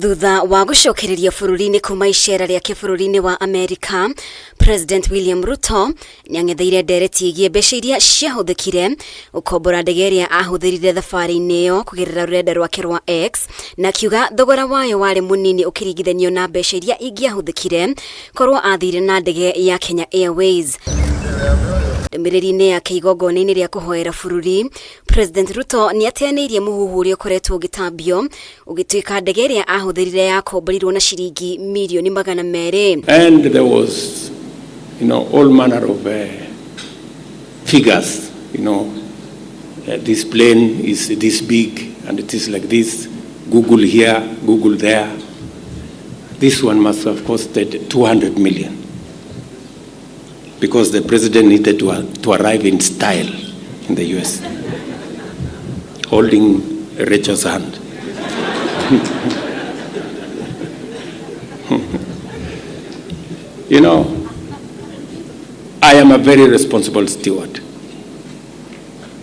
Thutha wa gũcokereria bũrũri-inĩ kuma icera rĩake bũrũri-inĩ wa Amerika, President William Ruto nĩang'etheire ndereti ĩgiĩ mbeca iria ciahũthĩkire gũkombora ndege ĩrĩa ahũthĩrire thabarĩ-inĩ ĩyo kũgerera rũrenda rwake rwa X, na akiuga thogora wayo warĩ mũnini ũkĩringithanio na mbeca iria ingĩahũthĩkire korwo athire na ndege ya Kenya Airways. Ndũmĩrĩri-inĩ yake igongona-inĩ rĩa kũhoera bũrũri, President Ruto nĩ ateanĩirie mũhuhu ũrĩa ũkoretwo ũgĩtambio ũgĩtuĩka ndege ĩrĩa ahũthĩrire yakomborirwo na ciringi mirioni 200. And there was, all manner of figures, this plane is this big and it is like this, Google here, Google there. This one must have costed 200 million because the president needed to arrive in style in the US, holding Rachel's hand. I am a very responsible steward.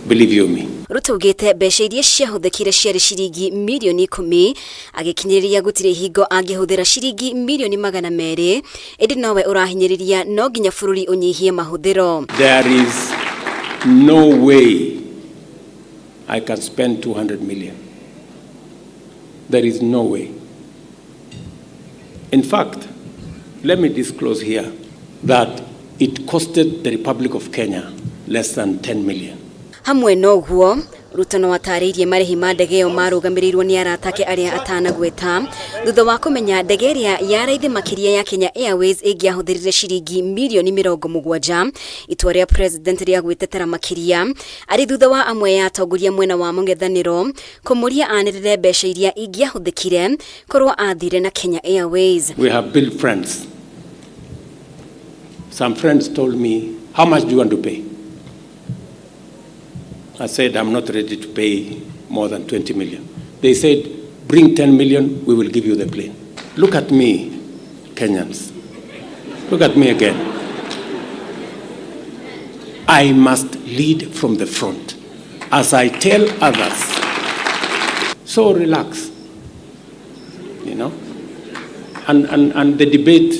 Believe you me. Ruto augĩte mbeca iria ciahũthĩkire ciarĩ ciringi mirioni 10, agĩkinyĩrĩria gũtirĩ hingo angĩhũthĩra ciringi mirioni 200, ĩndĩ nowe ũrahinyĩrĩria no nginya bũrũri ũnyihie mahũthĩro. There is no way I can spend 200 million. There is no way. In fact, let me disclose here that it costed the Republic of Kenya less than 10 million. Hamwe na ũguo, Ruto no atarĩirie marĩhi ma ndege ĩyo marũgamĩrĩirwo nĩ arata ake arĩa atanagweta thutha wa kũmenya ndege ĩrĩa ya raithi makĩria ya Kenya Airways ĩngĩahũthĩrire ciringi mirioni 70, itua rĩa president rĩa gwĩtetera makĩria arĩ thutha wa amwe ya atongoria mwena wa mũng'ethanĩro kũmũria anĩrĩre mbeca iria ingĩahũthĩkire korwo athire na Kenya Airways. We have built friends. Some friends told me, how much do you want to pay? I said, I'm not ready to pay more than 20 million. They said, bring 10 million, we will give you the plane. Look at me, Kenyans. Look at me again. I must lead from the front, as I tell others. So relax, you know? And the debate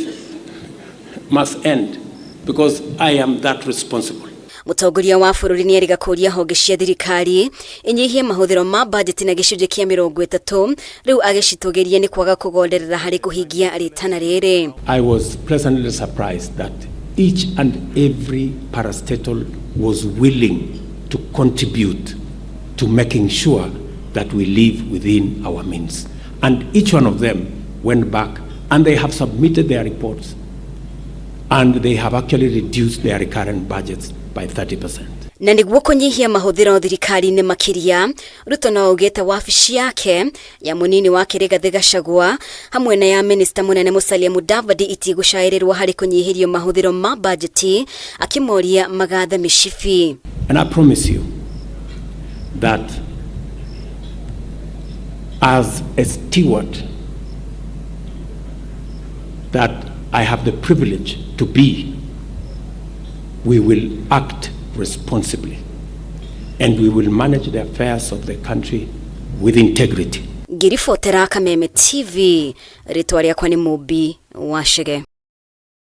must end, because I am that responsible. Mũtongoria wa bũrũri nĩerĩga kũũria honge cia thirikari inyihie mahũthĩro ma bajeti na gĩcunjĩ kĩa 30, rĩu agĩcitũgĩria nĩ kwaga kũgonderera harĩ kũhingia rĩtana rĩrĩ. I was pleasantly surprised that each and every parastatal was willing to contribute to making sure that we live within our means. And each one of them went back and they have submitted their reports, and they have actually reduced their recurrent budgets by 30%. Na nĩguo kũnyihia mahũthĩro thirikari-inĩ makĩria, Ruto no augĩte wabici yake ya mũnini wake Rigathĩ Gachagua hamwe na ya minista mũnene Musalia Mudavadi itigũcaĩrĩrwo harĩ kũnyihĩrio mahũthĩro ma bajeti, akĩmoria magathe mĩcibi. And I promise you that as a steward that I have the privilege to be, we will act responsibly and we will manage the affairs of the country with integrity. Ngĩribotera Kameme TV, rĩtwa rĩakwa nĩ Mũmbi wa Chege.